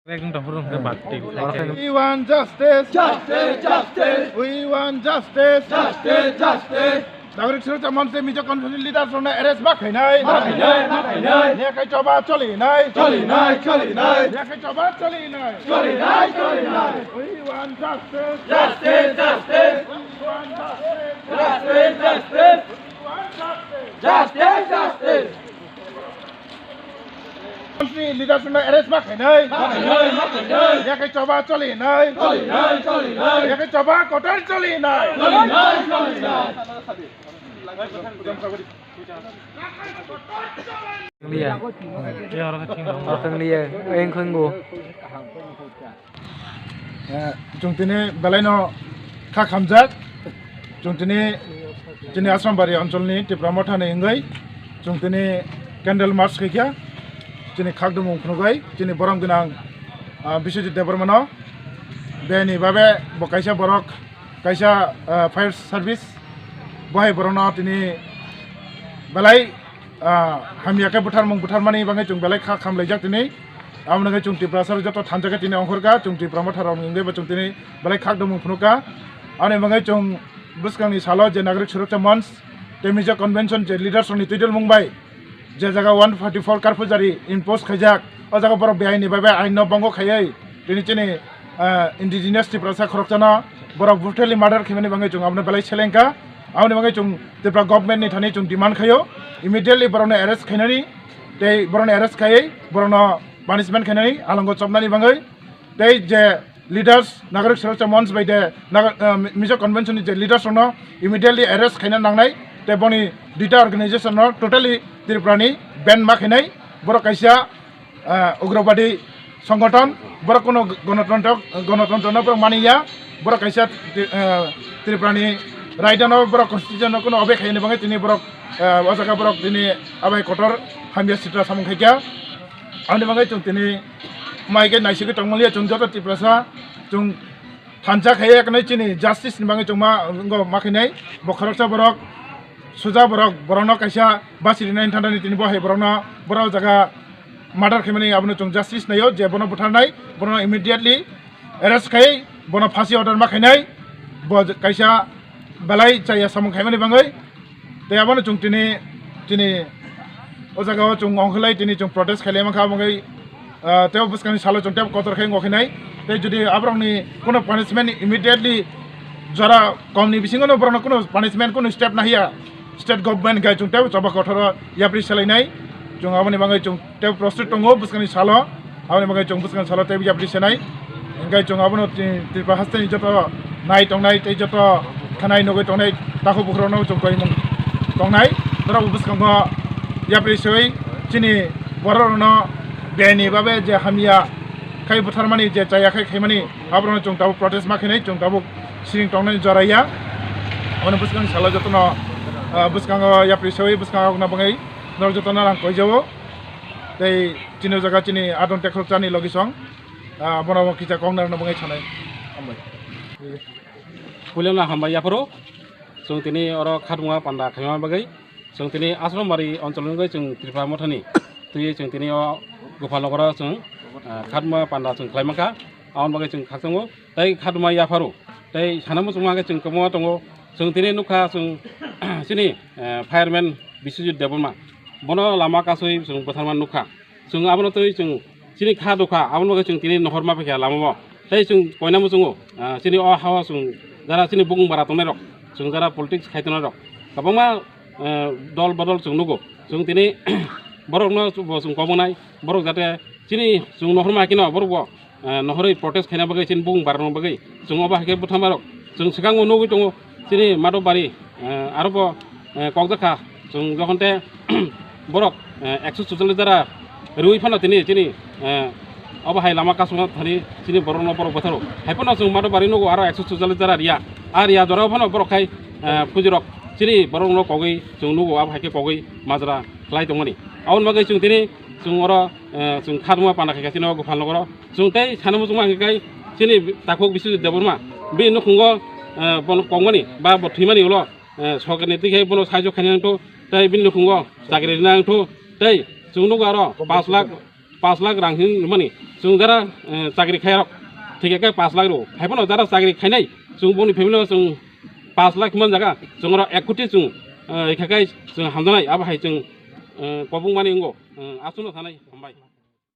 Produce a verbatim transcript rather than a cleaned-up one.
Ekdom dopor rok hwnkhe bak twi. We want justice. Justice, justice. We want justice. Justice, justice. Nagorik Suraksha Monch tei Mizo Convention leaders rokno arrest ma khainai. Ma khainai, ma khainai. Niyakhe choba cholinai. Cholinai, cholinai. Niyakhe choba cholinai. Cholinai, cholinai. We want justice. Justice, justice. We want justice. Justice, justice. We want justice. Justice, justice. Leaders no arrest ma khainai. Ma khainai, ma khainai. Yakhe choba cholinai. Cholinai, cholinai. Yakhe choba kotor cholinai. Cholinai, cholinai. Liya. Liya. Engkhwingo. Eh, chwng tini belaino kha khamjak. Chwng tini chini Asrambari oncholni Tipra Mothani wngwi chwng tini candle march khaikha. Chini khakdumung phunugwi chini borom gwnang, ah, Biswajit Debbarmano. Bini babe bo kaisa borok, kaisa, ah, fire service. Bo hai borokno tini belai ah, hamya khe butharmung butharmani bagwi chwng belai kha khamlaijak tini. Aboni bagwi chwng Tiprasa rok joto thansa khe tini ongkhorkha, chwng Tipra Motha rok wngwi bo chwng tini belai khakdumung phunukha. Aboni bagwi chwng bwskangni salo je Nagorik Suraksha Monch tei Mizo Convention je leaders rokni twidirmung bai je jaga one forty four karphu jari impose khaijak, o jaga borok beaini bai bai ain no bongo khaiwi tini chini, ah, indigenous Tiprasa khoroksano borok brutally murder khaimani bagwi chwng abono belai selengkha. Aboni bagwi chwng Tripura government ni thani chwng demand khaio, immediately borokno arrest khainani, tei borokno arrest khaiwi borokno punishment khainani, alongo chopnani bagwi, tei je leaders, Nagorik Suraksha Monch bai de, Naga-, ah, Mizo Convention ni je leaders rokno immediately arrest khaina nangnai, tei boni duita organization no totally Tripura ni ban ma khainai, borok kaisa ah, ugrobadi songgothon, borok kuno gonotontro, gonotontro no borok mani ya, borok kaisa, ah, Tripura ni raida no borok constitution no kuno obe khaini bagwi tini borok, ah, o jaga borok tini abai kotor hamya sitra samung khaikha. Aboni bagwi chwng tini mai khe naisigwi tongmani ya chwng joto Tiprasa chwng thansa khai eknai chini justice ni bagwi chwng ma, wngkha ma khainai bo khoroksa borok suja borok, borokno kaisa basi rinai thanda ni tini bo hai borokno borok jaga murder khaimani abono chwng justice naio je bono butharnai bono immediately arrest khai bono phasi order ma khainai bo kaisa belai chaya samung khaimani bagwi. Tei abono chwng tini, tini o jaga o chwng ongkhlai tini chwng protest khailai mankha, omo khe, ah, tei bwskangni salo chwng tei kotor khe wngkha nai. Tei jodi aborokni kuno punishment immediately jora komni bisingo no borokno kuno punishment kuno step nahiya state government khe chwng tei choba kothoro yapri selainai. Chwng aboni bagwi chwng tei prostit tongo bwskangni salo, aboni bagwi chwng bwskangni salo tei yapri senai. Hingke chwng abono Tri-, Tripura hasteni joto nai tongnai tei joto khanai nugwi tongnai takhuk bukhurokno chwng koimung tongnai. Norok bwskango yapri swi chini bororokno beni babe je hamya khai butharmani je chaya khai khaimani aborokno chwng tabuk protest ma khainai, chwng tabuk siring tongnani jora ya. Aboni bwskangni salo jotono, ah, bwskango yapri swi bwskango wngna bagwi norok jotono rang koijao. Tei chini o jaga chini adon tekhorok chani logi song, ah, bono bo kisa kok narwkna bagwi sanai. Hambai. Puilano hambai yaphuru. Chwng tini oro khatungma panda khaima bagwi. Chwng tini Ashram Bari oncholni wngwi chwng Tripura Mothani twiwi chwng tini o Gopal Nogoro chwng, ah, khatungma panda chwng khlai mankha. Aboni bagwi chwng khakchangma tei khatungma yaphuru. Tei sana muchungma khe chwng kwbangma tongo. Chwng tini nukha chwng chini, eh, fireman Biswajit Debbarma. Bono lama kasui chwng bwtharma nukha. Chwng abono twi chwng chini kha dukha, abono bagwi chwng tini nohor ma phaikha lamao. Tei chwng koina muchungo, ah, chini o hao chwng jara chini bukung bara tongnairok, chwng jara politics khai tongnairok, kwbangma, eh, dol bodol chwng nugo. Chwng tini borokno bo chwng kobonai, borok jate chini chwng nohor ma kino borok bo, eh, nohorwi protest khaina bagwi chini bukung bara rokno bagwi chwng obo hai khe bwtharma rok chwng swkango nugwi tongo. Chini Madhobari, eh, aro bo, eh, kokjakha chwng jokhon te borok, eh, ekso sujalli jara rwui phano tini chini, eh, obo hai lama kasuma thani chini borokno borok bwtharo. Hai phano chwng Madhobari nugo aro ekso sujalli jara riya. A riya jorao phano borok khai, eh, phuji rok chini borokno kogwi chwng nugo abo hai khe kogwi majra khlai tongmani. Aboni bagwi chwng tini chwng oro, eh, chwng khatungma panda khaikha chini o Gopal Nogoro. Chwng tei sana muchungma hwnkhe kai chini takhuk Biswajit Debbarma bini nukhungo, eh, bono kongmani ba bo thwimani ulo, eh, sorkarni twi khai bono sahajyo khaina nangthu tei bini nukhungo chakri rina nangthu tei chwng nugo aro panch lakh pash lakh rang hin mani, chwng jara, eh, chakri khairok thik khe pash lakh rw. Haiphano jara chakri khainai, chwng boni family o chwng pash lakh man jaga, chwng oro ek koti chwng, eh, khakai chwng hamjanai, abo hai chwng, eh, kobong mani wngo, eh, aswkno sanai, hambai.